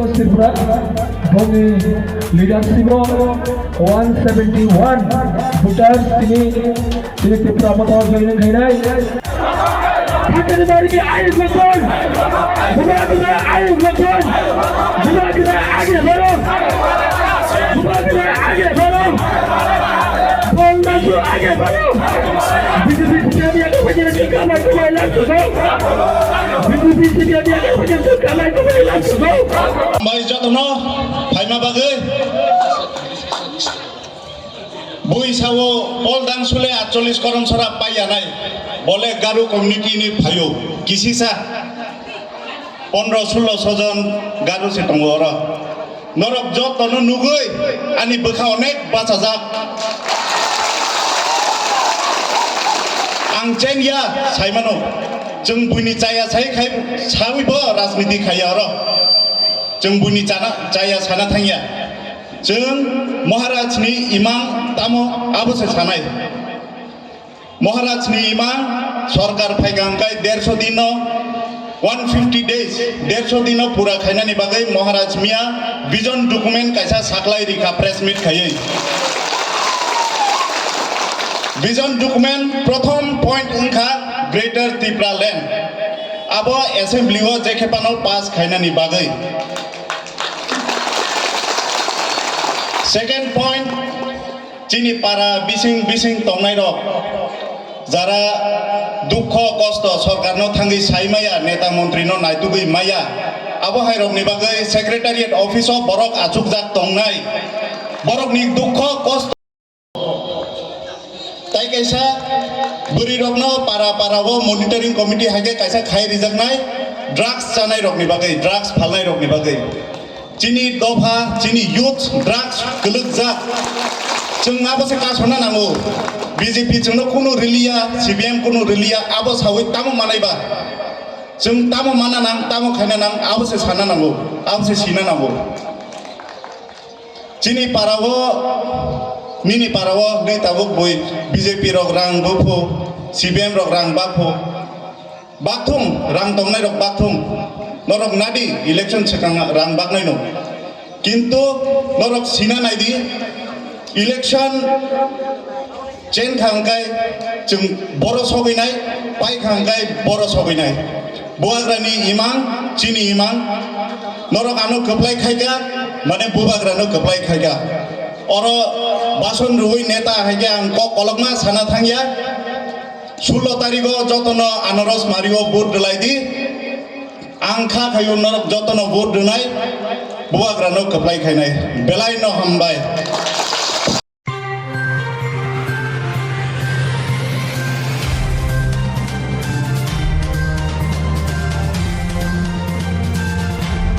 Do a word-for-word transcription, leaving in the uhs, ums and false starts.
Tripura bongni leadership o one seventy one voters tini, tini Tripura Motha o join khainai. Hakani bari ki ayuk lokon. Buma buma ayuk lokon. Buma buma age baro. Buma buma age baro. Bol na su age baro. B J P sitya diya ka bajana ki kamai kumai lam su do. B J P sitya diya ka bajana ki kamai kumai lam su do. Mai jotono phaima bagwi. Bui sao Paul Dangsule atchollis korom sora paiyanai, bole Garo community ni phaio, kisisa pondro sullo sojon Garo se tongo oro. Norok jotono nugui ani bwkha onek bachajak. Ang chengya saimano, chwng buini chaya sai khai sawi bo rajniti khaiya oro. Chwng buini chana, chaya sana thangya. Chwng Maharaj ni imang tamo abo se sanai. Maharaj ni imang sorkar phaikha hwnkhe derso din no, one fifty days, derso din no pura khainani bagwi Maharaj miya vision document kaisa saklai rikha press meet khaiwi. Vision document prothom point wngkha Greater Tipraland. Abo assembly o je khe phano pass khainani bagwi. Second point, chini para bising bising tongnai rok jara dukho kosto sorkar no thangwi sai maya, neta montri no naitugwi maya, abo hai rok ni bagwi secretariat office o borok achukjak tongnai, borok ni dukho kosto. Tai kaisa bwrwi rokno para para o monitoring committee hai khe kaisa khai rijaknai drugs chanai rokni bagwi, drugs phalnai rokni bagwi. Chini dopha, chini youth drugs kwlwkjak. Chwng abo se kasona nango. B J P chwngno kunu riliya, C P M kunu riliya, abo sawi tamo manai ba? Chwng tamo mana nang, tamo khaina nang, abo se sana nango, abo se sina nango. Chini parao, nini parao hwnwi tabuk bui B J P rok rang buphu, C P M rok rang baphu. Bakthung, rang tongnai rok bakthung. Norok nadi election swkang rang baknai no. Kintu norok sina naidi election Chen kha hwnkhe chwng boro sogwinai, pai kha hwnkhe boro sogwinai. Bubagrani imang, chini imang, norok ano kwplai khaikha, mane bubagrano kwplai khaikha. Oro bason rwui neta haikhe ang kok kolokma sana thangya. Sullo tarigo jotono anaros mario vote rwlaidi. Ang kha khaio norok jotono vote rwnai, bubagrano kwplai khainai. Belai no hambai.